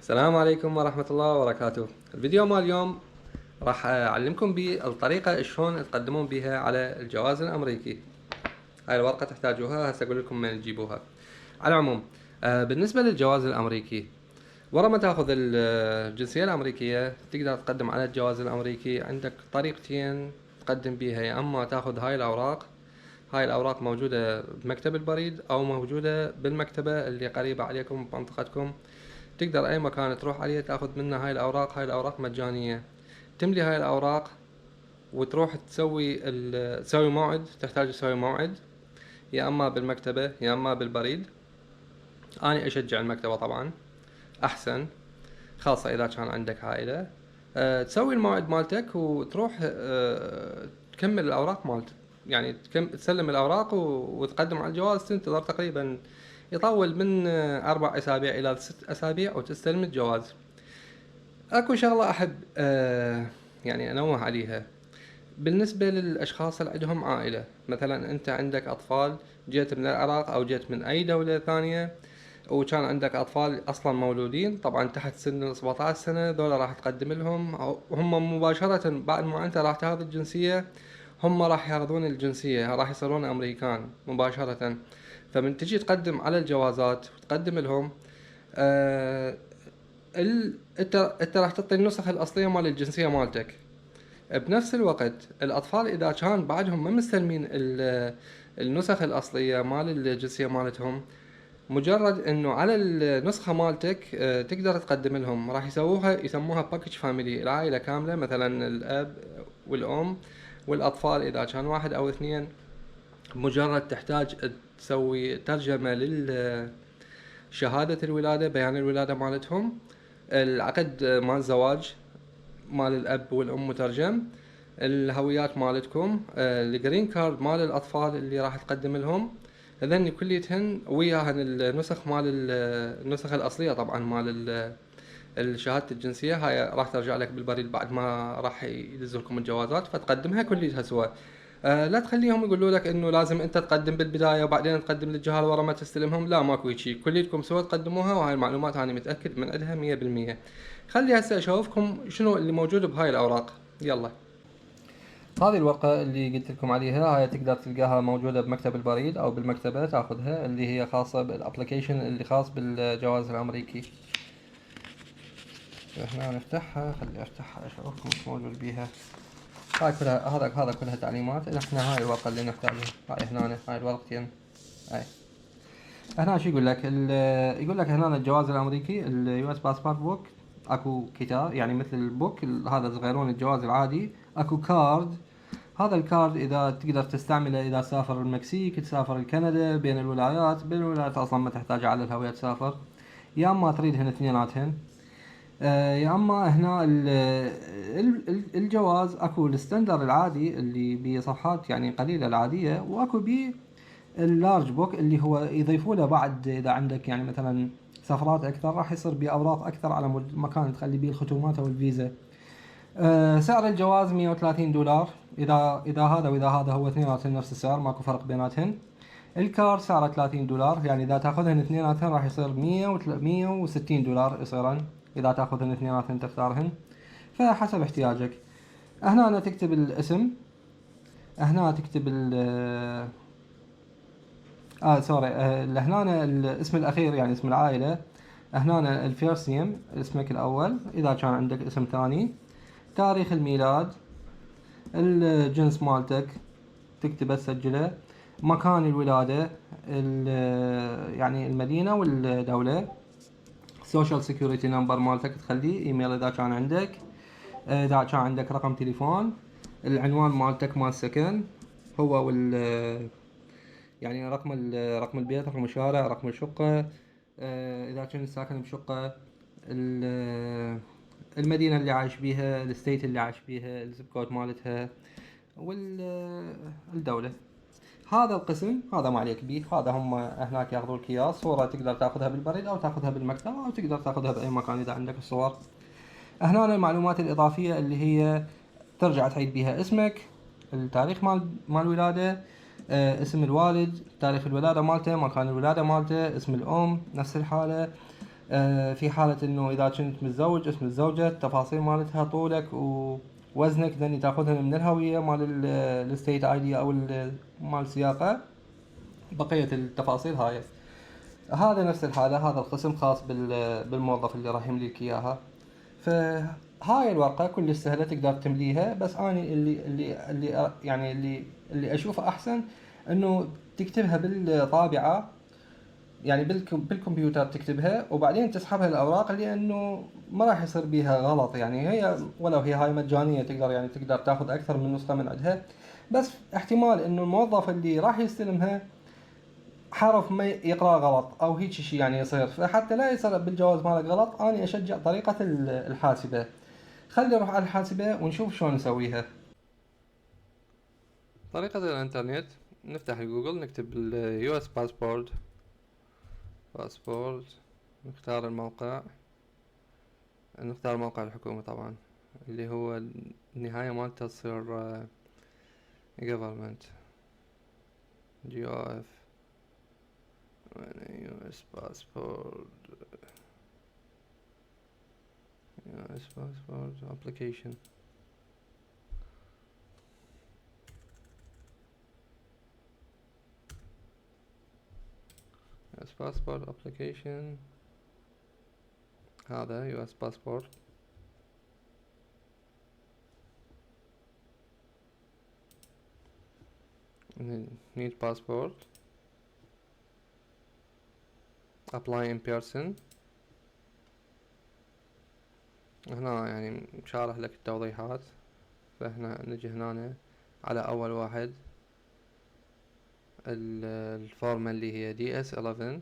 السلام عليكم ورحمة الله وبركاته. الفيديو مال اليوم راح أعلمكم بالطريقة شلون تقدمون بها على الجواز الأمريكي. هاي الورقة تحتاجوها، هسه أقول لكم من تجيبوها. على العموم بالنسبة للجواز الأمريكي، ورا ما تاخذ الجنسية الأمريكية تقدر تقدم على الجواز الأمريكي. عندك طريقتين تقدم بيها، يا أما تاخذ هاي الأوراق موجودة بمكتب البريد أو موجودة بالمكتبة اللي قريبة عليكم بمنطقتكم. تقدر أي مكان تروح عليه تاخذ منه هاي الأوراق مجانية. تملي هاي الأوراق وتروح تسوي موعد، تحتاج تسوي موعد يا أما بالمكتبة يا أما بالبريد. أنا أشجع المكتبة طبعا أحسن، خاصة إذا كان عندك عائلة. تسوي الموعد مالتك وتروح تكمل الأوراق مالتك، يعني تسلم الأوراق وتقدم على الجواز. تنتظر تقريبا يطول من 4 أسابيع إلى 6 أسابيع وتستلم الجواز. اكو شغلة احب يعني انوه عليها بالنسبة للاشخاص اللي عندهم عائلة. مثلا انت عندك اطفال، جيت من العراق او جيت من اي دولة ثانية وكان عندك اطفال اصلا مولودين، طبعا تحت سن 17 سنة، ذولا راح تقدم لهم هم مباشرة بعد ما انت راح تاخذ الجنسية. هم راح ياخذون الجنسية، راح يصيرون امريكان مباشرة. فمن تجي تقدم على الجوازات وتقدم لهم، آه انت راح تعطي النسخ الاصليه مال الجنسيه مالتك. بنفس الوقت الاطفال اذا كان بعدهم ما مستلمين النسخ الاصليه مال الجنسيه مالتهم، مجرد انه على النسخه مالتك تقدر تقدم لهم. راح يسموها باكج فاميلي، العائله كامله، مثلا الاب والام والاطفال اذا كان واحد او اثنين. مجرد تحتاج تسوي ترجمه شهادة الولادة، بيان الولادة مالتهم، العقد مال الزواج مال الأب والأم مترجم، الهويات مالتكم، الجرين كارد مال الأطفال اللي راح تقدم لهم. هذني كليتهن وياهن النسخ الأصلية طبعا مال شهادة الجنسية. هاي راح ترجع لك بالبريد بعد ما راح يدزوا لكم الجوازات، فتقدمها كليتها سوا. لا تخليهم يقولوا لك انه لازم انت تقدم بالبدايه وبعدين تقدم للجهه اللي ورا ما تستلمهم. لا، ماكو شيء، كليتكم سوا تقدموها، وهاي المعلومات انا متاكد من عندها 100%. خلي هسه اشوفكم شنو اللي موجود بهاي الاوراق. يلا، هذه الورقة اللي قلت لكم عليها، هاي تقدر تلقاها موجودة بمكتب البريد أو بالمكتبة تاخذها، اللي هي خاصة بالابليكيشن اللي خاص بالجواز الأمريكي. احنا نفتحها، خلي افتحها اشوفكم ايش موجود بيها. هاي كلها، هذا كلها تعليمات. احنا هاي الورقة اللي نحتاجها، هاي هنا، هاي الورقتين. هاي هنا شو يقول لك؟ يقول لك هنا الجواز الامريكي، اليو اس باسبورت بوك. اكو كتاب يعني مثل البوك هذا صغيرون الجواز العادي. اكو كارد، هذا الكارد اذا تقدر تستعمله اذا تسافر المكسيك، تسافر كندا، بين الولايات. بين الولايات اصلا ما تحتاج على الهوية تسافر، يا اما تريدهن اثنيناتهن. يا اما هنا الجواز اكو الستاندر العادي اللي بصفحات يعني قليلة العادية، واكو بي اللارج بوك اللي هو يضيفوا له بعد اذا عندك يعني مثلا سفرات اكثر، راح يصير باوراق اكثر على مكان تخلي بيه الختومات او الفيزا. سعر الجواز $130. اذا هذا واذا هذا هو اثنيناتهم نفس السعر، ماكو فرق بيناتهن. الكار سعره $30، يعني اذا تاخذهن اثنيناتهن راح يصير $160 يصيرن، اذا تاخذهن اثنيناتهن تختارهن، فحسب احتياجك. هنا أنا تكتب الاسم، هنا تكتب ال سوري، هنا الاسم الاخير يعني اسم العائله. هنا الفيرست نيم اسمك الاول، اذا كان عندك اسم ثاني، تاريخ الميلاد، الجنس مالتك تكتبه تسجله، مكان الولاده، يعني المدينه والدوله، سوشيال سيكوريتي نمبر مالتك تخليه، ايميل اذا كان عندك، اذا كان عندك رقم تليفون، العنوان مالتك مال سكن هو يعني رقم البيت، رقم الشارع، رقم الشقة، إذا كنت ساكن بشقة، المدينة اللي عايش بيها، الستيت اللي عايش بيها، الزب كود مالتها، والدولة. هذا القسم هذا ما عليك بيه، هذا هم هناك ياخذوا لك اياه صورة، تقدر تاخذها بالبريد او تاخذها بالمكتبة او تقدر تاخذها باي مكان اذا عندك الصور. هنا المعلومات الاضافية اللي هي ترجع تعيد بيها اسمك، التاريخ مال الولادة، اسم الوالد، تاريخ الولادة مالته، مكان الولادة مالته، اسم الأم نفس الحالة، في حالة انه اذا كنت متزوج اسم الزوجة، التفاصيل مالتها، طولك ووزنك، ذني تاخذها من الهوية مال الستيت اي دي او مال السياقة. بقية التفاصيل هاي. هذا نفس الحالة، هذا القسم خاص بالموظف اللي راح يملي لك اياها. فهاي الورقة كلش سهلة تقدر تمليها، بس اني اللي اشوفه احسن انه تكتبها بالطابعة، يعني بالكمبيوتر تكتبها وبعدين تسحبها الاوراق، لانه ما راح يصير بيها غلط. يعني هي ولو هي هاي مجانية، تقدر تاخذ اكثر من نسخة من عندها، بس احتمال انه الموظف اللي راح يستلمها حرف ما يقرأ غلط او هيك شيء يعني يصير. فحتى لا يصير بالجواز مالك غلط، اني اشجع طريقة الحاسبة. خلي نروح على الحاسبة ونشوف شلون نسويها. طريقة الانترنت، نفتح جوجل، نكتب اليو اس باسبورت، نختار الموقع، نختار موقع الحكومة طبعا، اللي هو النهاية مالته تصير government GOF US passport application. US passport application، هذا US passport. need passport، apply in person. هنا يعني شارح لك التوضيحات. فاحنا نجي هنا على اول واحد، الفورمة اللي هي DS11،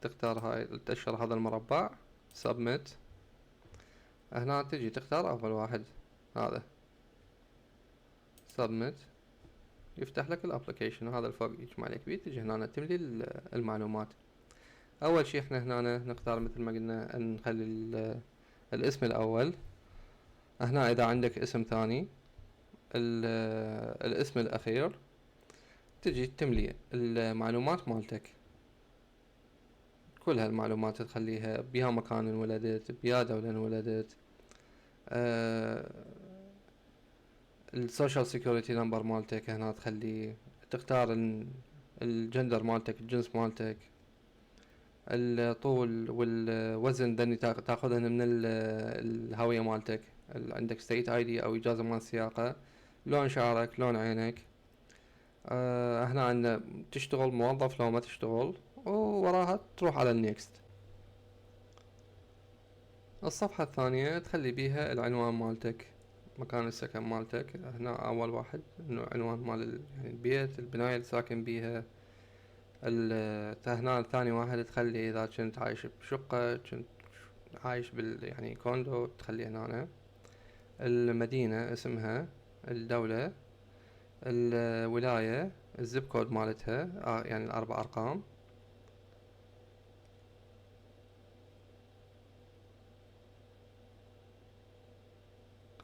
تختار هاي، تأشر هذا المربع submit. هنا تجي تختار اول واحد هذا submit، يفتح لك الابلكيشن. وهذا الفوق يجمع لك بيه، تجي هنا تملي المعلومات. اول شي احنا هنا نختار مثل ما قلنا ان نخلي الاسم الاول. هنا اذا عندك اسم ثاني، الاسم الاخير، تجي تملي المعلومات مالتك، كل هالمعلومات تخليها، بيها مكان انولدت، بيا دولة انولدت، السوشيال سيكوريتي نمبر مالتك هنا تخليه، تختار الجندر مالتك، الجنس مالتك، الطول والوزن دني تاخذهن من الهوية مالتك، عندك ستيت اي دي او اجازة مال سياقة، لون شعرك، لون عينك. هنا عندنا تشتغل موظف لو ما تشتغل، ووراها تروح على النيكست. الصفحة الثانية تخلي بيها العنوان مالتك، مكان السكن مالتك. هنا اول واحد انه عنوان مال يعني البيت، البناية اللي ساكن بيها. هنا ثاني واحد تخلي اذا كنت عايش بشقة، كنت عايش يعني كوندو، تخلي هنا المدينة اسمها، الدولة، الولاية، الزب كود مالتها، يعني الاربع ارقام.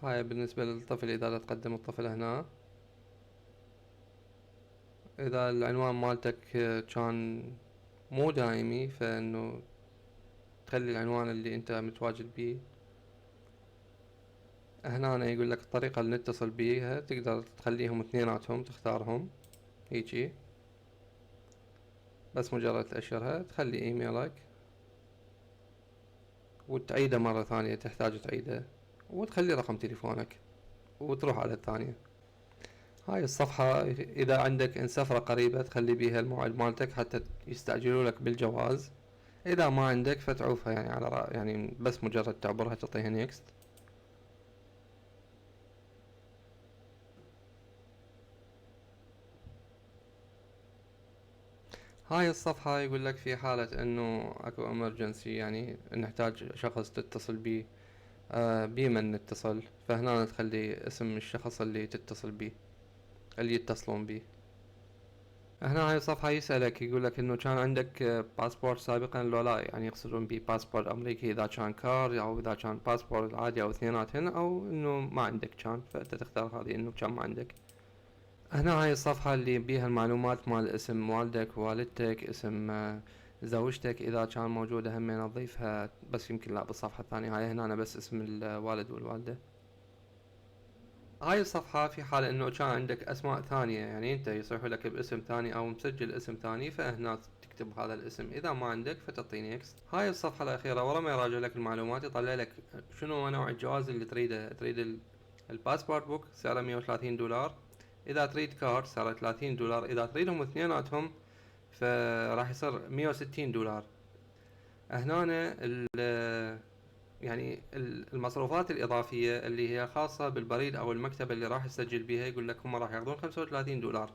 هاي بالنسبة للطفل اذا تقدم الطفل هنا. اذا العنوان مالتك كان مو دائمي، فانه تخلي العنوان اللي انت متواجد بيه. هنا أنا يقول لك الطريقة اللي نتصل بيها، تقدر تخليهم اثنيناتهم، تختارهم هيجي، بس مجرد تأشرها، تخلي ايميلك وتعيده مرة ثانية تحتاج تعيده، وتخلي رقم تليفونك وتروح على الثانية. هاي الصفحة اذا عندك ان سفرة قريبة تخلي بيها الموعد مالتك حتى يستعجلوا لك بالجواز. اذا ما عندك فتعوفها، يعني على يعني بس مجرد تعبرها تعطيها نيكست. هاي الصفحة يقول لك في حالة انه اكو امرجنسي، يعني نحتاج شخص تتصل بيه، بمن نتصل. فهنا تخلي اسم الشخص اللي تتصل بيه، اللي يتصلون بيه. هنا هاي الصفحة يسألك، يقول لك انه كان عندك باسبور سابقا لو لا، يعني يقصدون بيه باسبور امريكي اذا كان كار، او اذا كان باسبور عادي، او اثنيناتهن، او انه ما عندك كان. فانت تختار هذه انه كان ما عندك. هنا هاي الصفحة اللي بيها المعلومات مال اسم والدك ووالدتك، اسم زوجتك اذا كان موجودة هم نضيفها، بس يمكن لا بالصفحة الثانية. هاي هنا بس اسم الوالد والوالدة. هاي الصفحة في حال انه كان عندك اسماء ثانية، يعني انت يصيح لك باسم ثاني او مسجل اسم ثاني، فهنا تكتب هذا الاسم. اذا ما عندك فتعطي نيكست. هاي الصفحة الاخيرة ورا ما يراجع لك المعلومات يطلع لك شنو نوع الجواز اللي تريده. تريد الباسبورت بوك سعره $130، اذا تريد كارد سعره $30، اذا تريدهم اثنيناتهم فراح يصير $160. هنا يعني المصروفات الإضافية اللي هي خاصة بالبريد أو المكتبة اللي راح يسجل بيها، يقول لك هم راح ياخذون $35.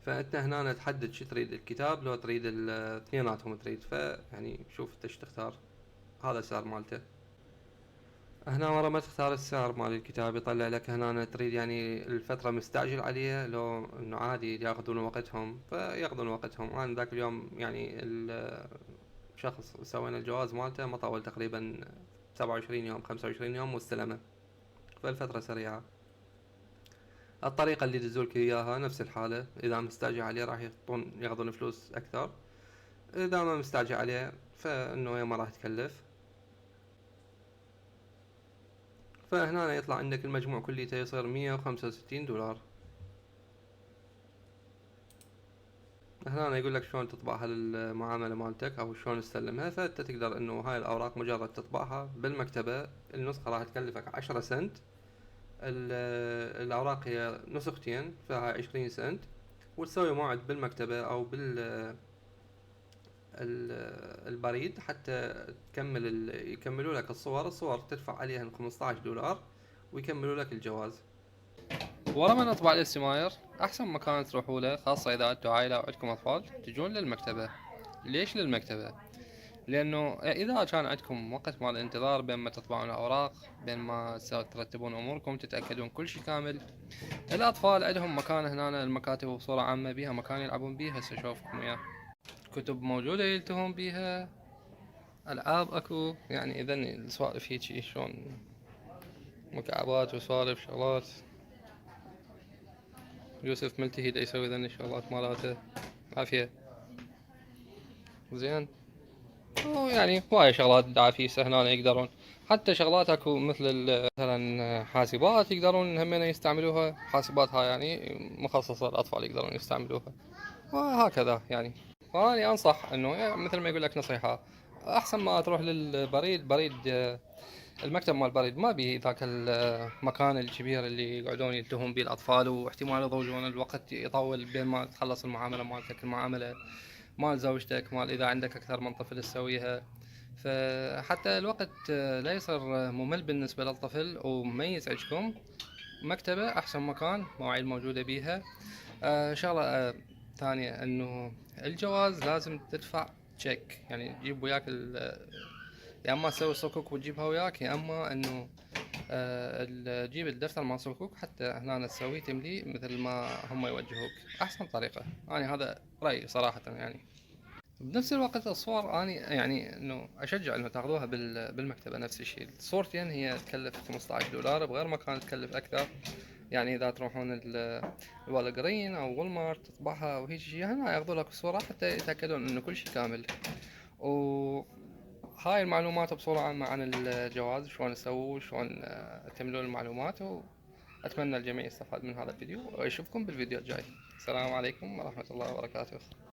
فأنت هنا تحدد شو تريد، الكتاب لو تريد اثنيناتهم تريد، فيعني شوف انت شو تختار. هذا السعر مالته. هنا ورا ما تختار السعر مال الكتاب يطلع لك هنا تريد يعني الفترة مستعجل عليها لو انه عادي ياخذون وقتهم، فياخذون وقتهم. انا ذاك اليوم يعني شخص سوينا الجواز مالته ما طول، تقريبا 27 يوم 25 يوم واستلمه، فالفترة سريعة. الطريقة اللي يدزولك اياها نفس الحالة، اذا مستعجل عليه راح ياخذون فلوس اكثر، اذا ما مستعجل عليه فانه ما راح تكلف. فهنا يطلع عندك المجموع كليته يصير $165. هنا يقول لك شلون تطبعها للمعاملة مالتك او شلون تسلمها. فانت تقدر انه هاي الاوراق مجرد تطبعها بالمكتبة، النسخة راح تكلفك 10 سنت. الاوراق هي نسختين فهاي 20 سنت، وتسوي موعد بالمكتبة او البريد حتى يكملوا لك الصور تدفع عليها $15 ويكملوا لك الجواز. ورا ما نطبع الاستماير احسن مكان تروحوا له، خاصة اذا انتوا عائلة وعندكم اطفال، تجون للمكتبة. ليش للمكتبة؟ لانه اذا كان عندكم وقت مال انتظار بين ما تطبعون الاوراق، بين ما ترتبون اموركم تتاكدون كل شيء كامل، الاطفال عندهم مكان هنا. المكاتب بصورة عامة بيها مكان يلعبون بيه. هسه اشوفكم وياه كتب موجودة يلتهون بيها، العاب اكو، يعني اذا السوالف هيجي شلون مكعبات وسوالف شغلات. يوسف ملتهي دا يسوي ذني الشغلات مالاته. عافية. زين. ويعني هواية شغلات دعافيسة هنا يقدرون، حتى شغلات اكو مثل مثلا حاسبات يقدرون همين يستعملوها. حاسبات هاي يعني مخصصة للأطفال يقدرون يستعملوها، وهكذا يعني. فأنا أنصح إنه يعني مثل ما يقول لك نصيحة، أحسن ما تروح للبريد. بريد المكتب مال البريد ما بيه ذاك المكان الكبير اللي يقعدون يلتهون به الأطفال، واحتمال يضوجون الوقت يطول بين ما تخلص المعاملة مالتك، المعاملة مال زوجتك، مال إذا عندك أكثر من طفل تسويها. فحتى الوقت لا يصير ممل بالنسبة للطفل وما يزعجكم، مكتبة أحسن مكان، مواعيد موجودة بيها. شغلة ثانية انه الجواز لازم تدفع تشيك، يعني تجيب وياك يا اما تسوي صكوك وتجيبها وياك، يا اما انه تجيب الدفتر مال صكوك حتى هنا تسوي تملي مثل ما هم يوجهوك. احسن طريقة، يعني هذا رأيي صراحة يعني. بنفس الوقت الصور اني يعني انه اشجع انه تاخذوها بالمكتبة. نفس الشيء الصورتين هي تكلف $15 بغير مكان تكلف اكثر. يعني اذا تروحون الوالجرين او والمارت تطبعها وهيك شيء، هنا ياخذوا لك الصورة حتى يتاكدون انه كل شيء كامل. وهاي المعلومات بصورة عامة عن الجواز، شلون تسووا، شلون تملون المعلومات. واتمنى الجميع يستفاد من هذا الفيديو، واشوفكم بالفيديو الجاي. السلام عليكم ورحمة الله وبركاته.